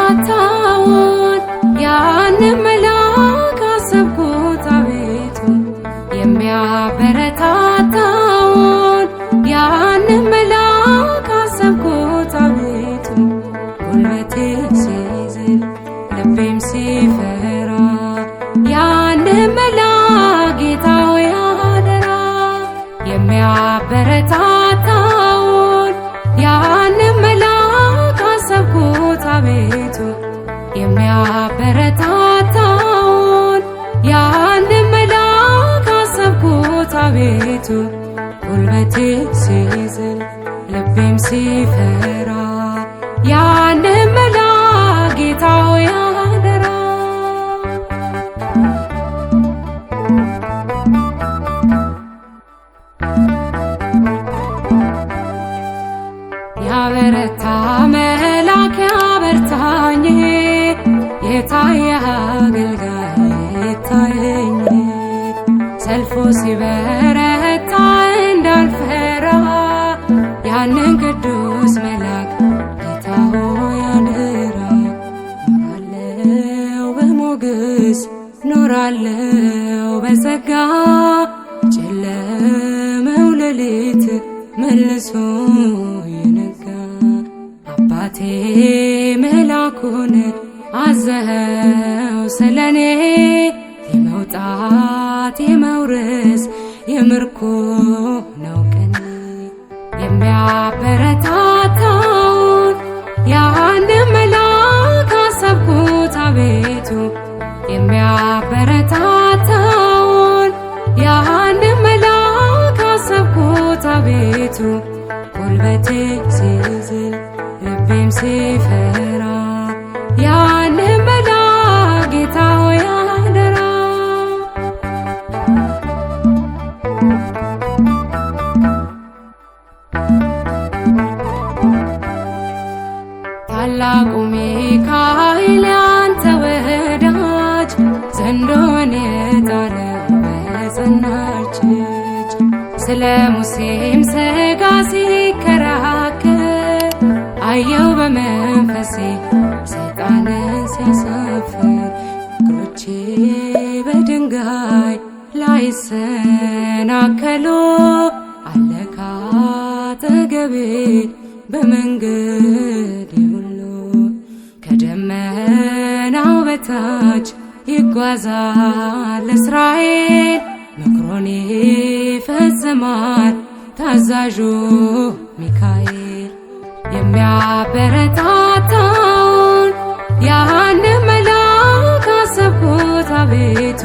የሚያበረታታውን ያንን መልአክ አሰብኩት አቤቱ፣ የሚያበረታታውን ያንን መልአክ አሰብኩት አቤቱ። ጉልበቴ ሲዝል ልቤም ሲፈራ ያንን መልአክ ጌታ ሆይ አደራ። የሚያበረታታውን ያንን መልአክ አሰብኩት አቤቱ፣ የሚያበረታታውን ያንን መልአክ አሰብኩት አቤቱ። ጉልበቴ ሲዝል ልቤም ሲፈራ ያንን መልአክ ጌታ ሆይ አደራ። ያበረታ መልአክ ያበርታኝ፣ የታየ አገልጋይ ይታየኝ። ሰልፉ ሲበረታ እንዳልፈራ ያንን ቅዱስ መልአክ ጌታ ሆይ አደራ። ኖራለው በሞገስ፣ ኖራለው በጸጋ፣ ጨለመው ሌሊት መልሶ የነጋ። አባቴ መላኩን አዘኸው ስለኔ፣ የመውጣት የመውረስ የምርኮ ነው ቀኔ። የሚያበረታታውን ያንን መልአክ አሰብኩት አቤቱ፣ የሚያበረታታውን ያንን መልአክ አሰብኩት አቤቱ። ጉልበቴ ሲዝል ልቤም ሲፈራ ያንን መልአክ ጌታ ሆይ አደራ። ታላቁ ሚካኤል ያንተ ወዳጅ፣ ዘንዶን የጣለው በጸናች እጅ፣ ስለ ሙሴም ሥጋ ሲከራከር አየው በመንፈሴ ሰይጣንን ሲያሳፍር። እግሮቼ በድንጋይ ላይሰናከሉ አለ ካጠገቤ በመንገዴ ሁሉ። ከደመናው በታች ይጓዛል እስራኤል፣ ምክሩን ይፈጽማል ታዛዡ ሚካኤል። የሚያበረታታውን ያንን መልአክ አሰብኩት አቤቱ፣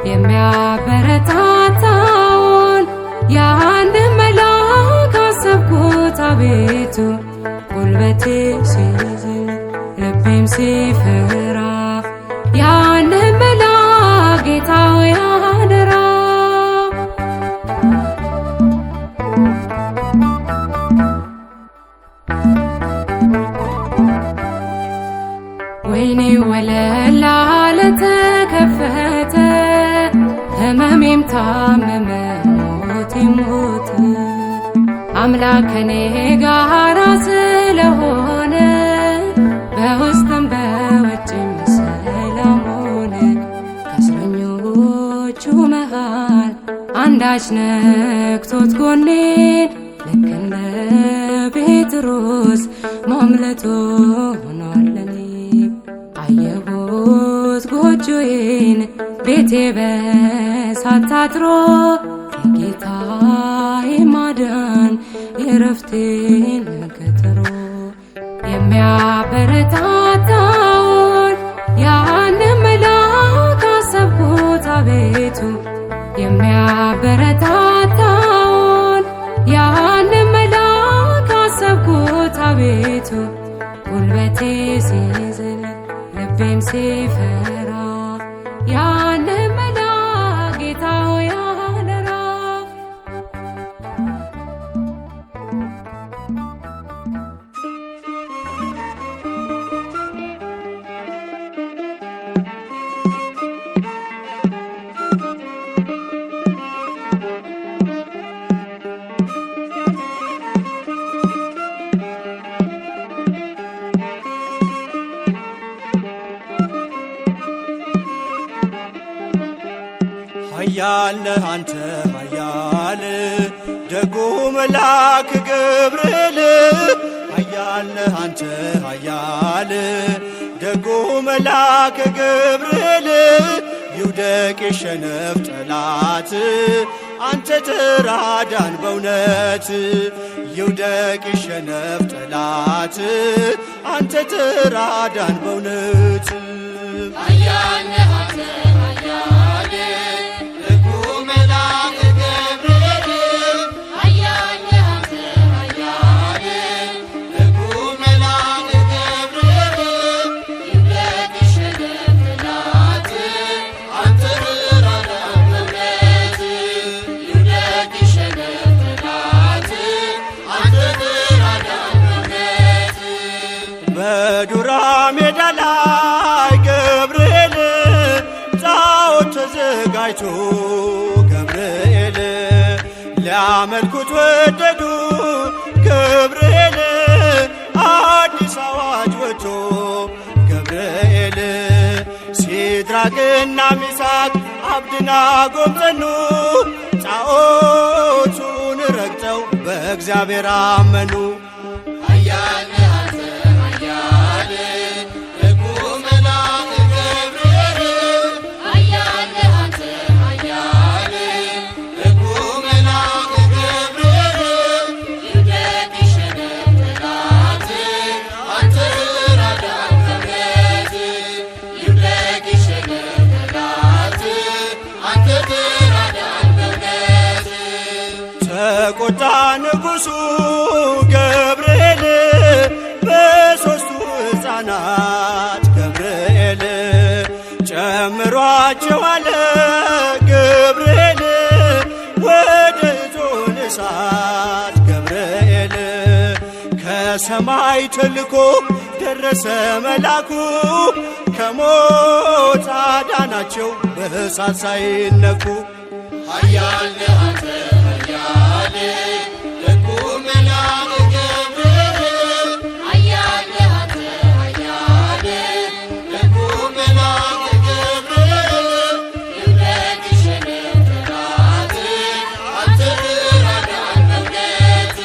የሚያበረታታውን ያንን መልአክ አሰብኩት አቤቱ። ጉልበቴ ሲዝል ልቤም ሲፈራ ያንን መልአክ ጌታ ሆይ አደራ። ወይኔ ወለላ ለተከፈተ፣ ህመሜም ታመመ ሞቴ ሞተ። አምላክ ከኔ ጋራ ስለሆነ በውስጥም በውጭም ሰላም ሆነ። ከእስረኞቹ መሃል አንዳች ነክቶት ጎኔን፣ ልክ እንደ ጴጥሮስ ማምለጥ ሆኗል ለኔ። አየሁት ጎጆዬን ቤቴ በሳት ታጥሮ፣ የጌታዬ ማዳን የረፍቴን ቀጠሮ። የሚያበረታታውን ያንን መልአክ አሰብኩት አቤቱ፣ የሚያበረታታውን ያንን መልአክ አሰብኩት አቤቱ። ጉልበቴ ሲዝል ልቤም ሲፈራ ያንን መልአክ ጌታ ሆይ አደራ። ኃያል ነህ አንተ ኃያል ደጉ መልአክ ገብርኤል ኃያል ነህ አንተ ኃያል ደጉ መልአክ ገብርኤል ይውደቅ ይሸነፍ ጠላት አንተ ተራዳን በእውነት ይውደቅ ይሸነፍ ጠላት አንተ ተራዳን በእውነት ኃያል ነህ አንተ ኃያል ደጉ መልአክ ገብርኤል ኃያል ነህ አንተ ኃያል ደጉ መልአክ ገብርኤል ይውደቅ ይሸነፍ ጠላት አንተ ተራዳን በእውነት ይውደቅ ይሸነፍ ጠላት አንተ ተራዳን በእውነት። በዱራ ሜዳ ላይ ገብርኤል ጣዖት ተዘጋጅቶ ገብርኤል ሊያመልኩት ወደዱ ገብርኤል አዲስ አዋጅ ወጥቶ ገብርኤል ሲድራቅና ሚሳቅ አብድናጎም ጸኑ ጣዖቱን ረግጠው በእግዚአብሔር አመኑ። ኃያል ነህ አንተ ኃያል ደጉ መልአክ ገብርኤል ኃያል ነህ አንተ ኃያል ደጉ መልአክ ገብርኤል ይውደቅ ይሸነፍ ጠላት አንተ ተራዳን በእውነት ይውደቅ ይሸነፍ ጠላት አንተ ተራዳን በእውነት። ተቆጣ ንጉሡ ገብርኤል በሦስቱ ሕፃናት ገብርኤል ጨምሯቸው አለ ገብርኤል ወደ እቶነ እሳት ገብርኤል ከሰማይ ተልኮ ደረሰ መላኩ ከሞት አዳናቸው በእሳት ሳይነኩ። ኃያል ነህ አንተ ኃያል ደጉ መልአክ ገብርኤል ኃያል ነህ አንተ ኃያል ደጉ መልአክ ገብርኤል ይውደቅ ይሸነፍ ጠላት አንተ ተራዳን በእውነት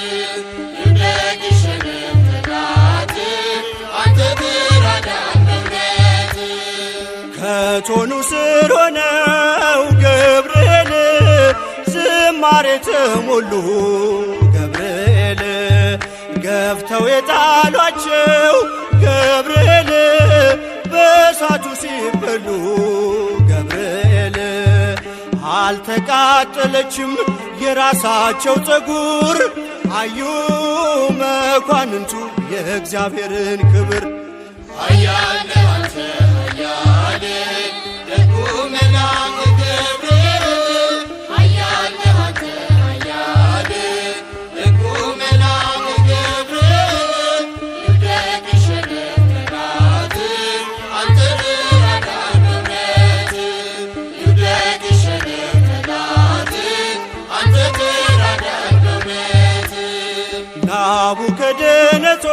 ይውደቅ ይሸነፍ ጠላት አንተ ተራዳን በእውነት። ከቶኑ ስር ሆነው ገብርኤል ዝማሬ ተሞሉ ገብርኤል ገፍተው የጣሏቸው ገብርኤል በእሳቱ ሲበሉ ገብርኤል አልተቃጠለችም የራሳቸው ፀጉር አዩ መኳንንቱ የእግዚአብሔርን ክብር። ኃያል ነህ አንተ ኃያል ደጉ መልአክ ገብርኤል ኃያል ነህ አንተ ኃያል ደጉ መልአክ ገብርኤል ይውደቅ ይሸነፍ ጠላት አንተ ተራዳን በእውነት ይውደቅ ይሸነፍ ጠላት አንተ ተራዳን በእውነት። ናቡከደነጾር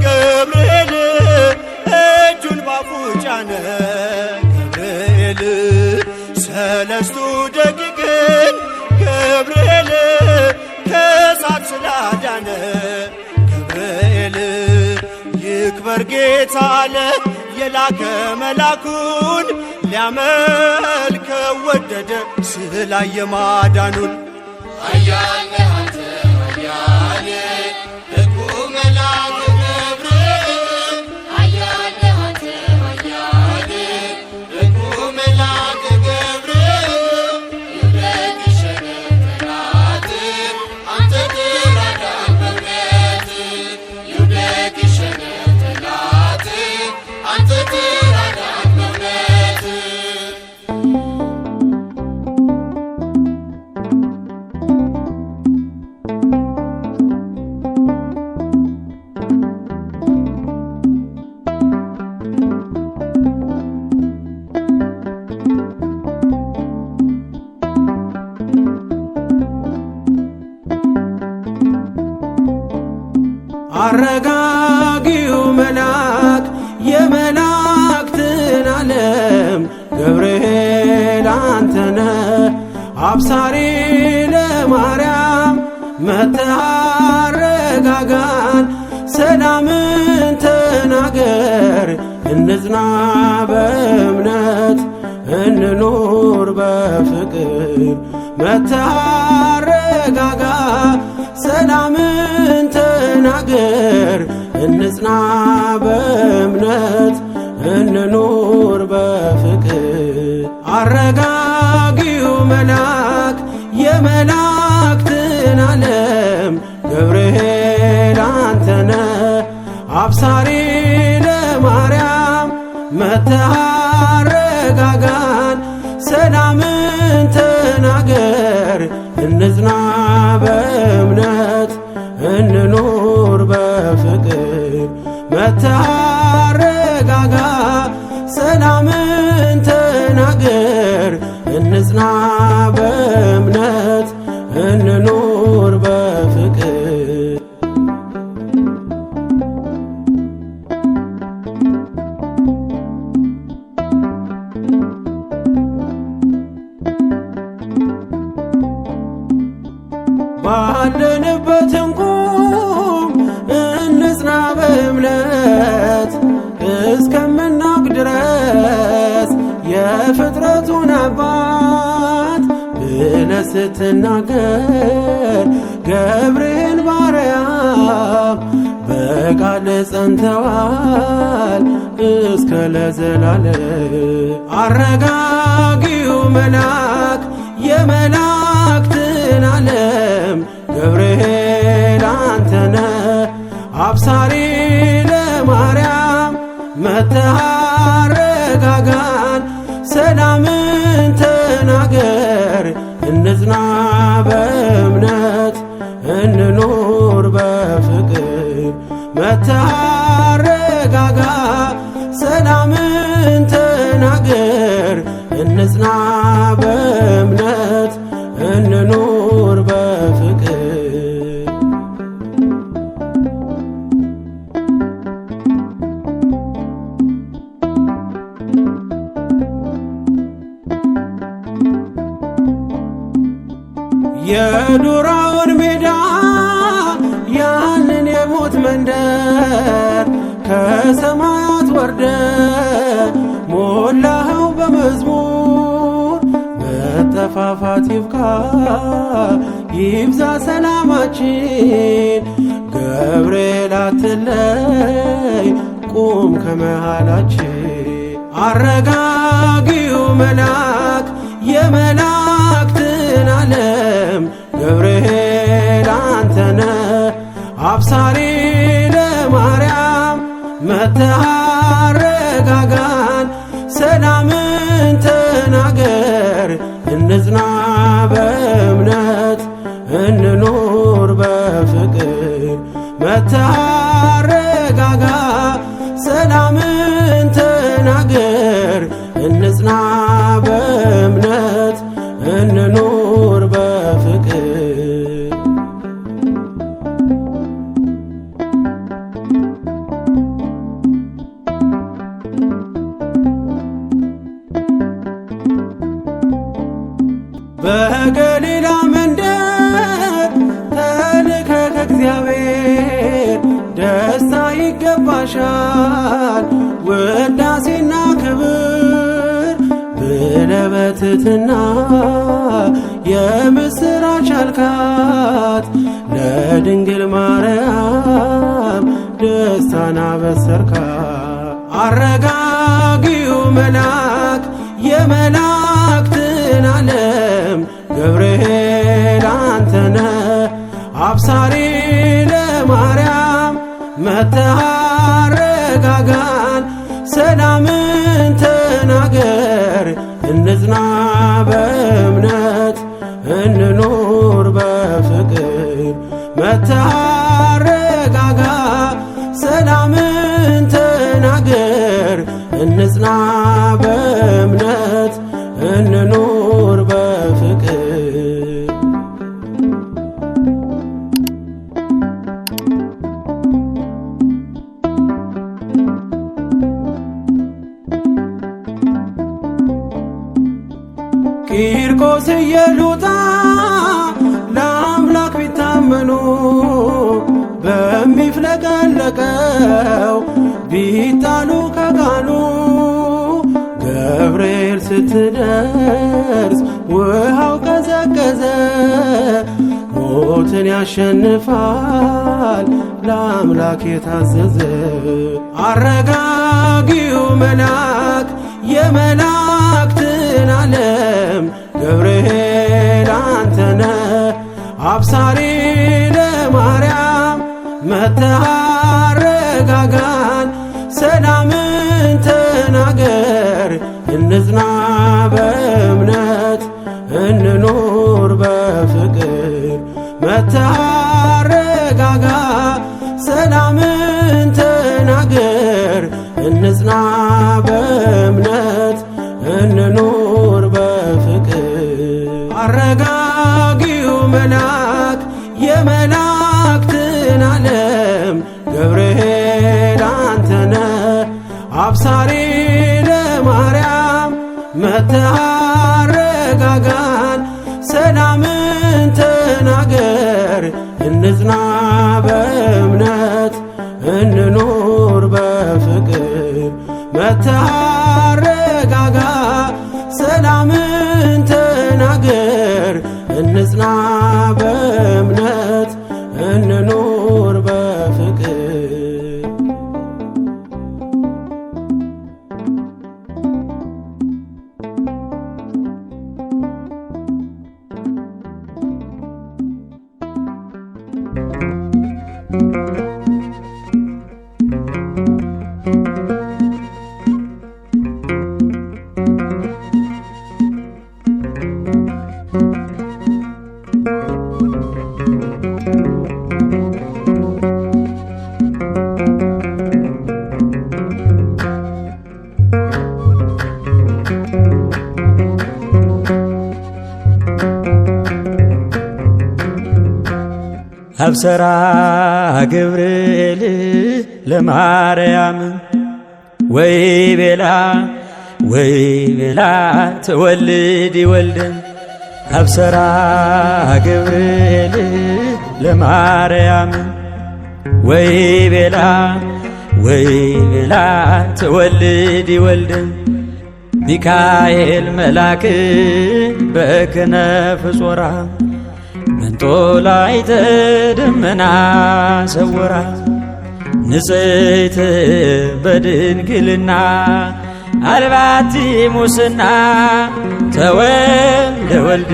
ገብርኤል እጁን ባፉ ጫነ ገብርኤል ሰለስቱ ደቂቅን ገብርኤል ከእሳት ስላዳነ ገብርኤል ይክበር ጌታ አለ የላከ መላኩን ሊያመልከው ወደደ ስላየ ማዳኑን። ኃያል ነህ አንተ ኃያል ደጉ መልአክ ገብርኤል ኃያል ነህ አንተ ኃያል ደጉ መልአክ ገብርኤል ይውደቅ ይሸነፍ ጠላት አንተ ተራዳን በእውነት ይውደቅ ይሸነፍ ጠላት አንተ ተራዳን በእውነት። አረጋጊው መልአክ የመላእክትን ዓለም ገብርኤል አንተነህ። አብሳሪ ለማርያም መተህ አረጋጋን ሰላምን ተናገር እንጽና በእምነት እንኑር በፍቅር መተህ አረጋጋ ሰላምን ተናገር እንጽና በእምነት እንኑር በፍቅር አረጋጊው መልአክ የመላእክትን ዓለም ገብርኤል አንተነህ አብሳሪ ለማርያም መተህ አረጋጋን ሰላምን ተናገር እንጽና በእምነት እንኑር በፍቅር መተህ አረጋጋ ሰላምን ተናገር እንጽና በእምነት እንኑር በፍቅር። ባለንበት እንቁም እንጽና በእምነት እስከምናውቅ ድረስ የፍጥረቱን አባት ብለህ ስትናገር ገብርኤል ባርያም በቃል ጸንተዋል እስከ ለዘላለም። አረጋጊው መልአክ የመላእክትን ዓለም ገብርኤል አንተነህ አብሳሪ ለማርያም መተህ አረጋጋን ሰላምን ተናገር እንጽና በእምነት እንኑር በፍቅር መተህ አረጋጋ ሰላምን ተናገር እንጽና በእምነት እንኑር በፍቅር። የዱራውን ሜዳ ያንን የሞት መንደር ከሰማያት ወርደ ሞላኸው በመዝሙር መጠፋፋት ይብቃ ይብዛ ሰላማችን ገብርኤል አትለይ ቁም ከመሃላችን። አረጋጊው መልአክ የመላእክትን ዓለም ገብርኤል አንተነህ አብሳሪ ለማርያም መተህ አረጋጋን ሰላምን ተናገር እንጽና በእምነት እንኑር በፍቅር መተህ አረጋጋ ሰላምን ተናገር እንጽና በእምነት እንኑር በፍቅር። በገሊላ መንደር ተልከ ከእግዚአብሔር ደስታ ይገባሻል ውዳሴና ክብር ብለህ በትሕትና የምስራች አልካት ለድንግል ማርያም ደስታን አበሰርካት። አረጋጊው መልአክ የመላእክትን ዓለም ገብርኤል አንተነህ አብሳሪ ለማርያም መተህ አረጋጋን ሰላምን ተናገር እንጽና በእምነት እንኑር በፍቅር መተህ አረጋጋ ሰላምን ተናገር እንጽና በእምነት እንኑር በፍቅር። ቂርቆስ ኢየሉጣ ለአምላክ ቢታመኑ በሚፍለቀለቀው ቢጣሉ ከጋኑ ገብርኤል ስትደርስ ውሃው ቀዘቀዘ። ሞትን ያሸንፋል ለአምላክ የታዘዘ። አረጋጊው መልአክ የመላእክትን ዓለም ገብርኤል አንተነ አብሳሪ ለማርያም መተህ አረጋጋን ሰላምን ተናገር እንጽና በእምነት እንኑር በፍቅር መተህ አረጋጋ ሰላምን ተናገር እንጽና በእምነት እንኑር በፍቅር አረጋጊው መልአክ የመላእክትን ዓለም ገብርኤል አንተነ አብሳሪ ለማርያም መተህ አረጋጋን ሰላምን ተናገር እንጽና በእምነት እንኑር በፍቅር መተህ አረጋጋ ሰላምን ተናገር እንጽና በእምነት እንኑር በፍቅር። አብሰራ ገብርኤል ለማርያም ወይ ቤላ ወይ ቤላ ትወልድ ይወልድ አብሰራ ገብርኤል ለማርያም ወይ ቤላ ወይ ቤላ ትወልድ ይወልድ ሚካኤል መልአክ በክነፍ ጾራ መንጦላዕተ ደመና ሰውራ ንጽሕት በድንግልና አልባቲ ሙስና ተወልደ ወልድ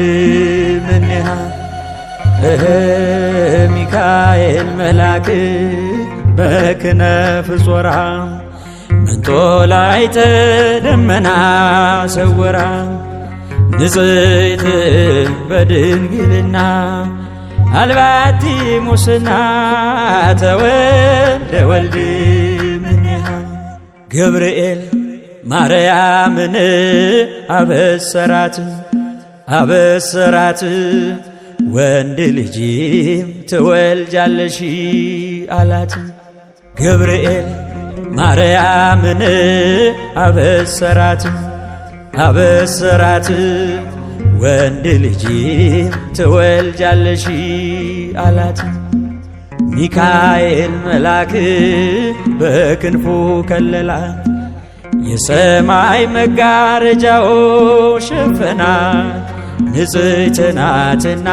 እምኔሃ ሚካኤል መልአክ በክነፍ ጾራ መንጦላዕተ ደመና ሰውራ ንጽሕት በድንግልና አልባቲ ሙስና ተወልደ ወልድ እምኔሃ ገብርኤል ማርያምን አበሰራት አበሰራት ወንድ ልጅም ትወልጃለሽ አላት። ገብርኤል ማርያምን አበሰራት አበሰራት ወንድ ልጅም ትወልጃለሽ አላት። ሚካኤል መልአክ በክንፉ ከለላት የሰማይ መጋረጃው ሸፈናት ንጽሕት ናትና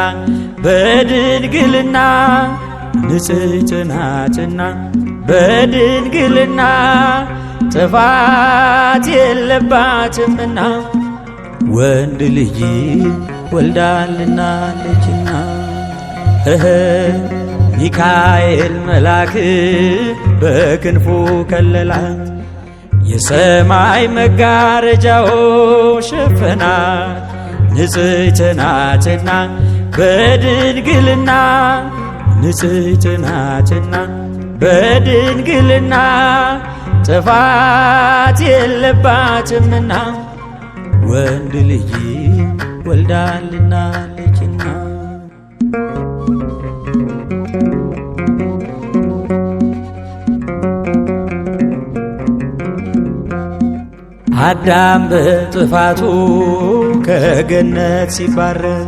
በድንግልና ንጽሕት ናትና በድንግልና ጥፋት የለባትምና ወንድ ልጅ ወልዳልናለችና። ሚካኤል መልአክ በክንፉ ከለላት የሰማይ መጋረጃው ሸፈናት ንጽሕት ናትና በድንግልና ንጽሕት ናትና በድንግልና ጥፋት የለባትምና ወንድ ልጅ ወልዳልናለችና። አዳም በጥፋቱ ከገነት ሲባረር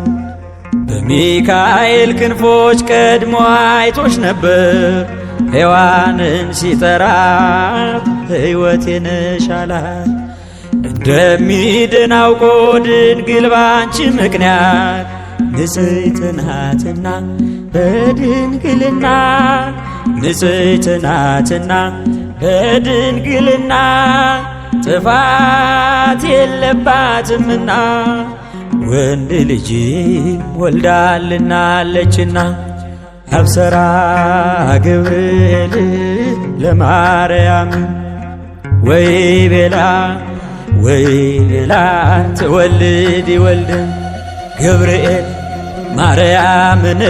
በሚካኤል ክንፎች ቀድሞ አይቶሽ ነበር። ሔዋንን ሲጠራት ሕይወቴ ነሽ አላት። እንደሚድን አውቆ ድንግል ባንቺ ምክንያት ንጽሕት ናትና በድንግልና ንጽሕት ናትና በድንግልና ጥፋት የለባትምና ወንድ ልጅ ወልዳልናለችና አብሰራ ገብርኤል ለማርያም ወይ ቤላ ወይ ቤላ ትወልድ ይወልድ ገብርኤል ማርያምን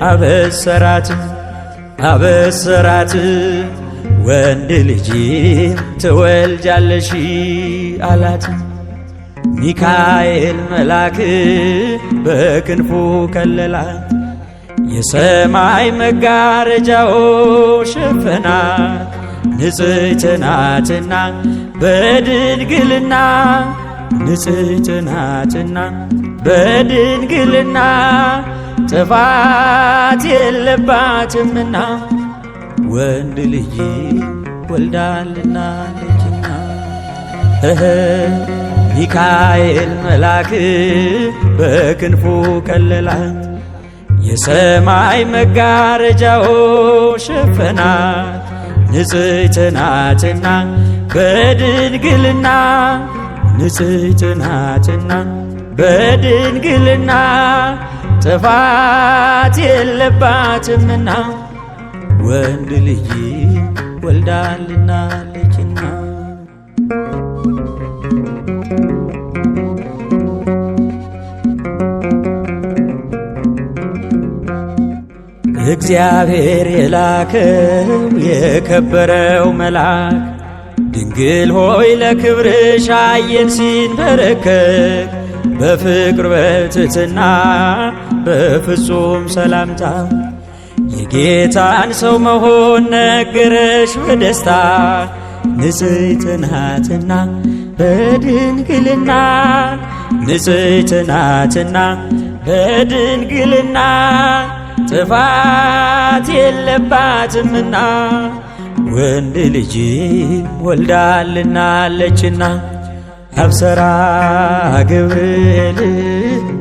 አበሰራት አበሰራት ወንድ ልጅ ትወልጃለሽ አላት። ሚካኤል መልአክ በክንፉ ከለላት፣ የሰማይ መጋረጃው ሸፈናት። ንጽሕት ናትና በድንግልና ንጽሕት ናትና በድንግልና ጥፋት የለባትምና ወንድ ልጅ ወልዳልናለችና። ሚካኤል መልአክ በክንፉ ከለላት፣ የሰማይ መጋረጃው ሸፈናት። ንጽሕት ናትና በድንግልና ንጽሕት ናትና በድንግልና ጥፋት የለባትምና ወንድ ልጅ ወልዳልናለችና። እግዚአብሔር የላከው የከበረው መልአክ ድንግል ሆይ ለክብርሽ አየን ሲንበረከክ በፍቅር በትሕትና በፍጹም ሰላምታ የጌታን ሰው መሆን ነገረሽ በደስታ ንጽሕት ናትና በድንግልና ንጽሕት ናትና በድንግልና ጥፋት የለባትምና ወንድ ልጅ ወልዳልናለችና አብሰራ ገብርኤል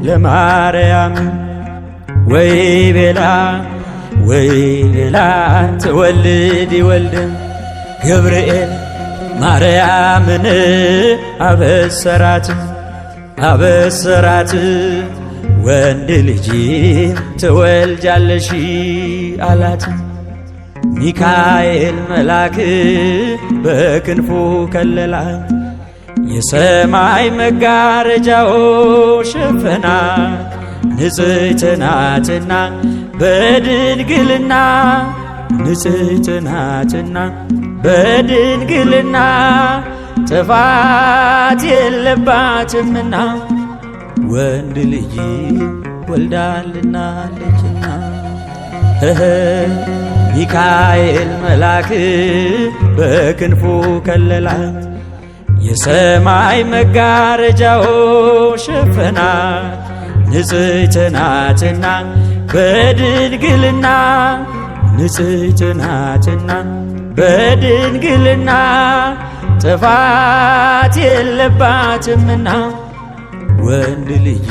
ለማርያም ወይ ቤላ ወይ ቤላ ትወልድ ይወልድ ገብርኤል ማርያምን አበሰራት አበሰራት ወንድ ልጅ ትወልጃለሽ አላት። ሚካኤል መልአክ በክንፉ ከለላት፣ የሰማይ መጋረጃው ሸፈናት። ንጽሕት ናትና በድንግልና ንጽሕት ናትና በድንግልና ጥፋት የለባትምና ወንድ ልጅ ወልዳልናለችና። ሚካኤል መልአክ በክንፉ ከለላት፣ የሰማይ መጋረጃው ሸፈናት። ንጽሕት ናትና በድንግልና ንጽሕት ናትና በድንግልና ጥፋት የለባትምና ወንድ ልጅ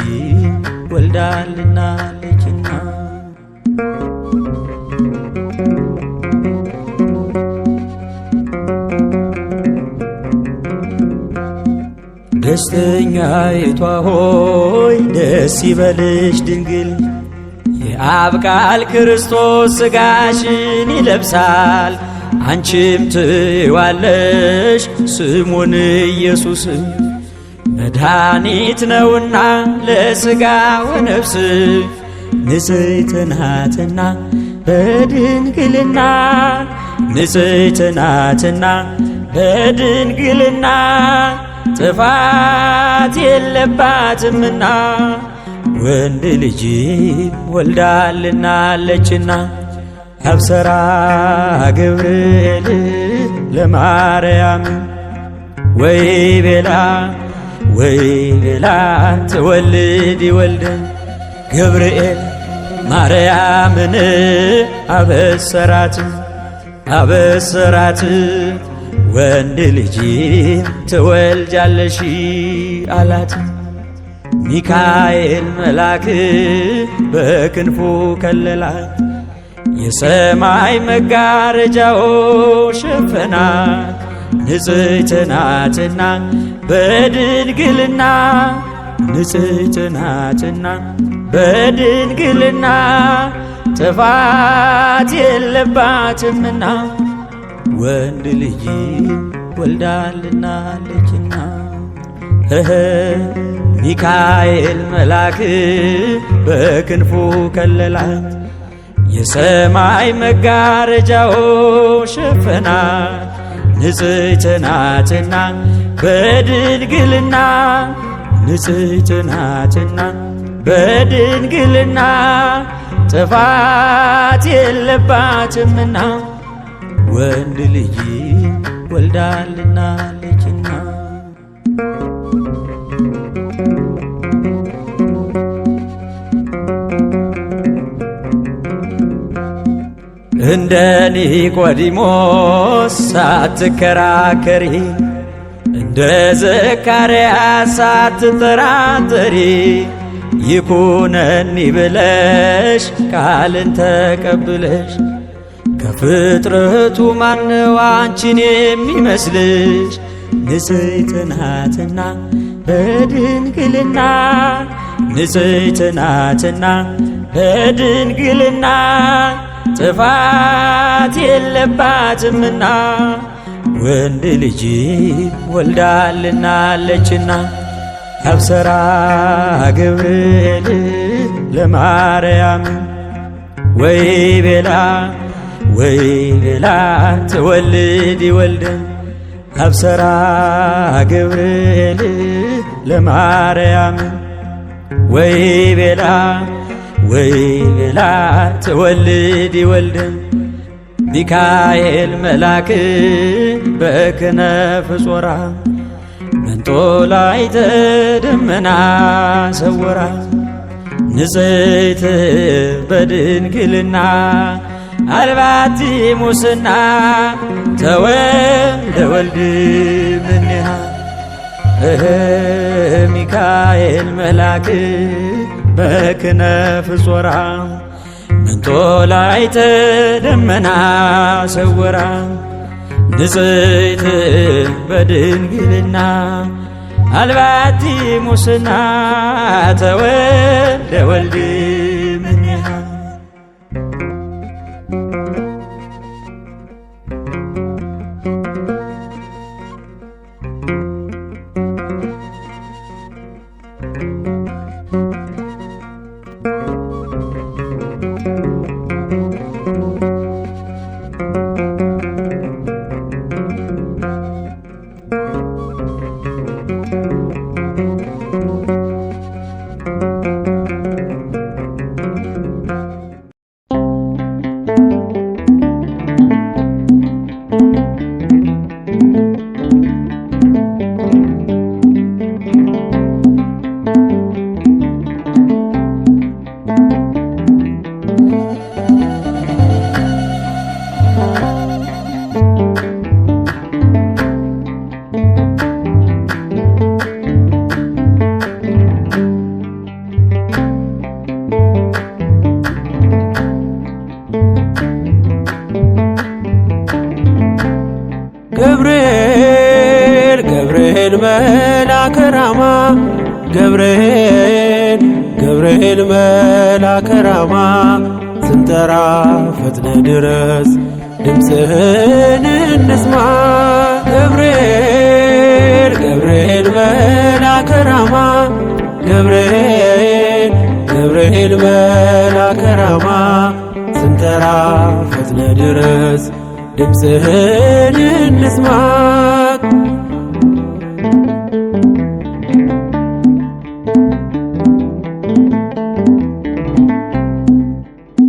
ወልዳልናለችና። ደስተኛይቷ ሆይ ደስ ይበልሽ ድንግል፣ የአብ ቃል ክርስቶስ ሥጋሽን ይለብሳል። አንቺም ትዋለሽ ስሙን ኢየሱስ መድኃኒት ነውና ለሥጋ ወነፍስ። ንጽሕት ናትና በድንግልና ንጽሕት ናትና በድንግልና ጥፋት የለባትምና ወንድ ልጅ ወልዳልናለችና አብሰራ ገብርኤል ለማርያም ወይ ቤላ ወይ ቤላ ትወልድ ይወልድ ገብርኤል ማርያምን አበሰራት አበሰራት ወንድ ልጅ ትወልጃለሽ አላት። ሚካኤል መልአክ በክንፉ ከለላት፣ የሰማይ መጋረጃው ሸፈናት። ንጽሕት ናትና በድንግልና ንጽሕት ናትና በድንግልና ጥፋት የለባትምና ወንድ ልጅ ወልዳልናለችና። ሚካኤል መልአክ በክንፉ ከለላት፣ የሰማይ መጋረጃው ሸፈናት። ንጽሕት ናትና በድንግልና ንጽሕት ናትና በድንግልና ጥፋት የለባትምና ወንድ ልጅ ወልዳልናለችና። እንደ ኒቆዲሞስ ሳትከራከሪ እንደ ዘካርያስ ሳትጠራጠሪ ይኩነኒ ብለሽ ቃልን ተቀብለሽ ከፍጥረቱ ማነው አንቺን የሚመስልሽ? ንጽሕት ናትና በድንግልና ንጽሕት ናትና በድንግልና ጥፋት የለባትምና ወንድ ልጅ ወልዳልናለችና። አብሰራ ገብርኤል ለማርያም ወይ ቤላ ወይ ቤላ ትወልድ ይወልድ አብሰራ ገብርኤል ለማርያም ወይ ቤላ ወይ ቤላ ትወልድ ይወልድ ሚካኤል መልአክ በክነፍ ጾራ መንጦላዕተ ደመና ሰወራ ንጽሕት በድንግልና አልባቲ ሙስና ተወልደ ወልድ እምኔሃ ሚካኤል መልአክ በክነፍ ጾራ መንጦላዕተ ደመና ሰወራ ንጽሕት በድንግልና አልባቲ ሙስና ተወልደ ወልድ እምኔሃ። ገብርኤል ገብርኤል መልአከ ራማ ገብርኤል ገብርኤል መልአከ ራማ ስንጠራ ፈጥነ ድረስ ድምፅህን እንስማ። ገብርኤል ገብርኤል መልአከ ራማ ገብርኤል ገብርኤል መልአከ ራማ ስንጠራ ፈጥነ ድረስ ድምፅህን እንስማ።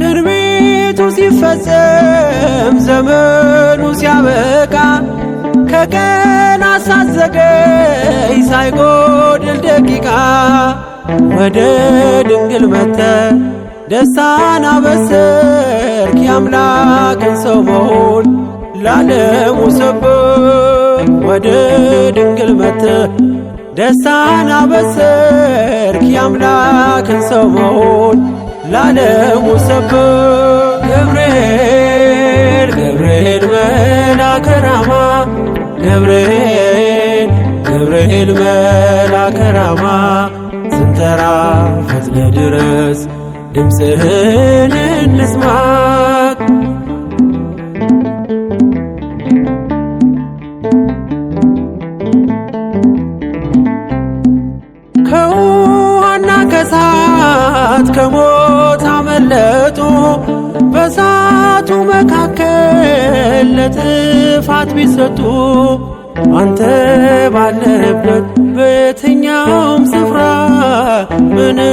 ትንቢቱ ሲፈጸም ዘመኑ ሲያበቃ ከቀን አሳዘገይ ሳይጎድል ደቂቃ ወደ ድንግል መተ ደስታን አበሰርክ የአምላክን ሰው መሆን ላለሙ ሰብክ ወደ ድንግል መተ ደስታን አበሰርክ የአምላክን ሰው መሆን ላለሙ ሰብክ። ገብርኤል ገብርኤል መልአከ ራማ ገብርኤል ገብርኤል መልአከ ራማ ስንጠራ ፈጥነ ድረስ ድምፅህን እንስማ። ከውሃና ከሳት ከሞት አመለጡ በሳቱ መካከል ለጥፋት ቢሰጡ አንተ ባለህበት በየትኛውም ስፍራ ምንም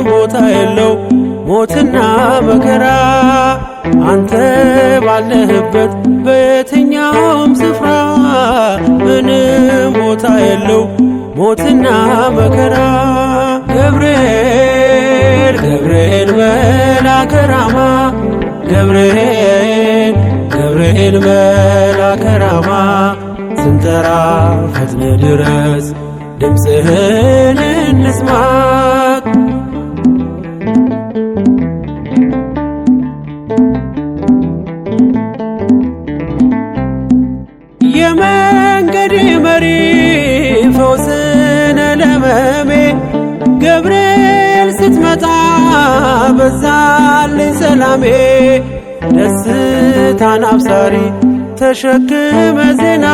ቦታ የለው ሞትና መከራ። አንተ ባለህበት በየትኛውም ስፍራ ምንም ቦታ የለው ሞትና መከራ። ገብርኤል ገብርኤል መልአከ ራማ ገብርኤል ገብርኤል መልአከ ራማ ስንጠራ ፈጥነ ድረስ ድምፅህን እንስማ። የመንገድ መሪ ፈውስነ ለመሜ ገብርኤል ስትመጣ በዛልኝ ሰላሜ ደስታን አብሳሪ ተሸክመ ዜና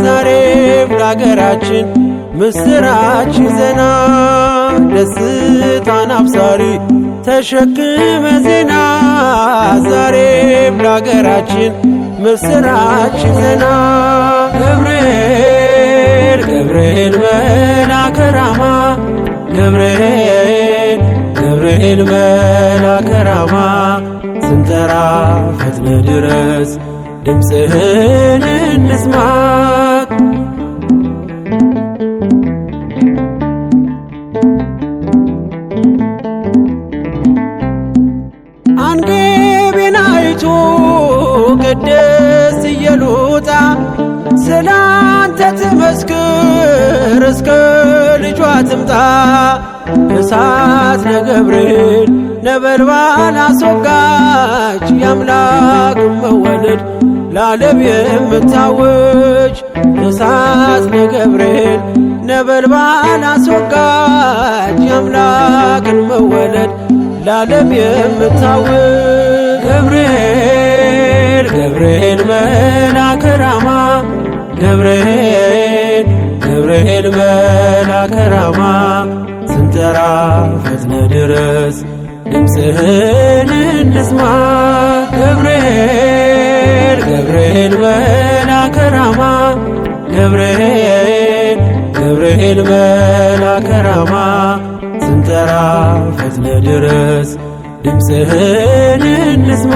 ዛሬም ለአገራችን ምስራች ዜና ደስታን አብሳሪ ተሸክመ ዜና ዛሬም ለአገራችን ምስራች ዜና። ገብርኤል ገብርኤል መልአከ ራማ ገብርኤል ገብርኤል መልአከ ራማ ስንጠራ ፈጥነ ድረስ ድምፅህን እንስማ። አንጌቢናይቱ ቅድስት ኢየሉጣ ስላንተ ትመስክር እስከ ልጇ ትምጣ። እሳት ለገብርኤል ነበልባል አስወጋች የአምላክ መወለድ ለዓለም የምታውጅ እሳት ለገብርኤል ነበልባል አስወጋች የአምላክን መወለድ ለዓለም የምታውጅ። ገብርኤል ገብርኤል መልአከ ራማ ገብርኤል ገብርኤል መልአከ ራማ ስንጠራ ፈጥነ ድረስ ድምፅህን እንስማ። ገብርኤል ገብርኤል መልአከ ራማ ገብርኤል ገብርኤል መልአከ ራማ ስንጠራ ፈጥነ ድረስ ድምፅህን እንስማ።